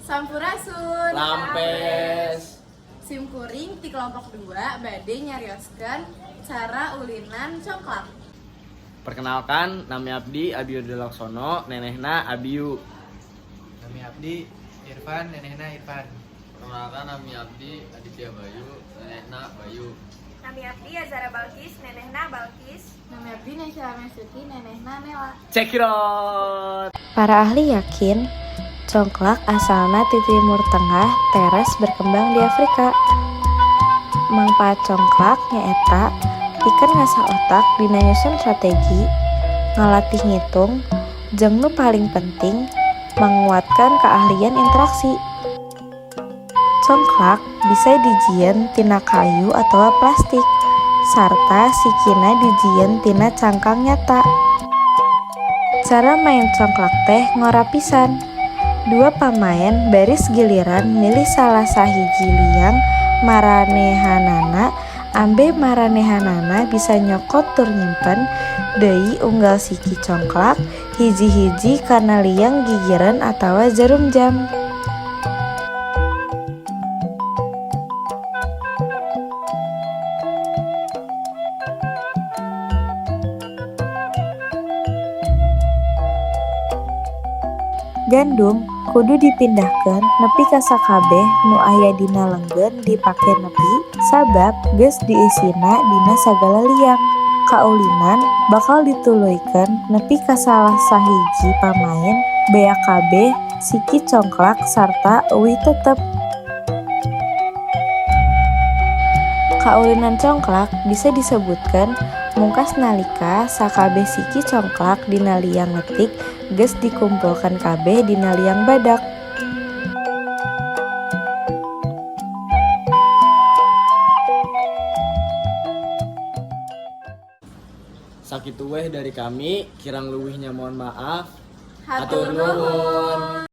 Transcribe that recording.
Sampurasun. Rampes. Sim kuring ti kelompok 2 bade nyarioskeun cara ulinan congklak. Perkenalkan, nami abdi Abiyu Laksono, nenehna Abiyu. Nami abdi Irfan, nenehna Irfan. Perkenalkan, nami abdi Aditya Bayu, nenehna Bayu. Nami abdi Azara Balkis, nenehna Balkis. Nami abdi Nesya Mesuti, nenehna Nela. Check it out. Para ahli yakin, congklak asalna ti Timur Tengah teras berkembang di Afrika. Mangpaat congklak nyaeta pikeun ngasah otak dina nyusun strategi, ngalatih ngitung, jeung nu paling penting menguatkan keahlian interaksi. Congklak bisa dijieun tina kayu atawa plastik, sarta sikina dijieun tina cangkang nyata. Cara main congklak teh ngora pisan. Dua pamaen baris giliran milih salah sahiji liang maranehanana, ambe maranehanana bisa nyokot tur nyimpen deui unggal siki congklak hiji-hiji kana liang gigireun atawa jarum jam. Gandum kudu dipindahkeun nepi ka sakabeh nu aya dina leunggeun dipake nepi, sabab geus diisina dina sagala liang. Kaulinan bakal dituluykeun nepi ka salah sahiji pamaen beak kabeh siki congklak sarta euweuh tetep. Kaulinan congklak bisa disebutkeun mungkas nalika sakabeh siki congklak dina liang leutik geus dikumpulkeun kabeh dina liang badak. Sakitu weh dari kami, kirang leuwihnya mohon maaf. Hatur nuhun.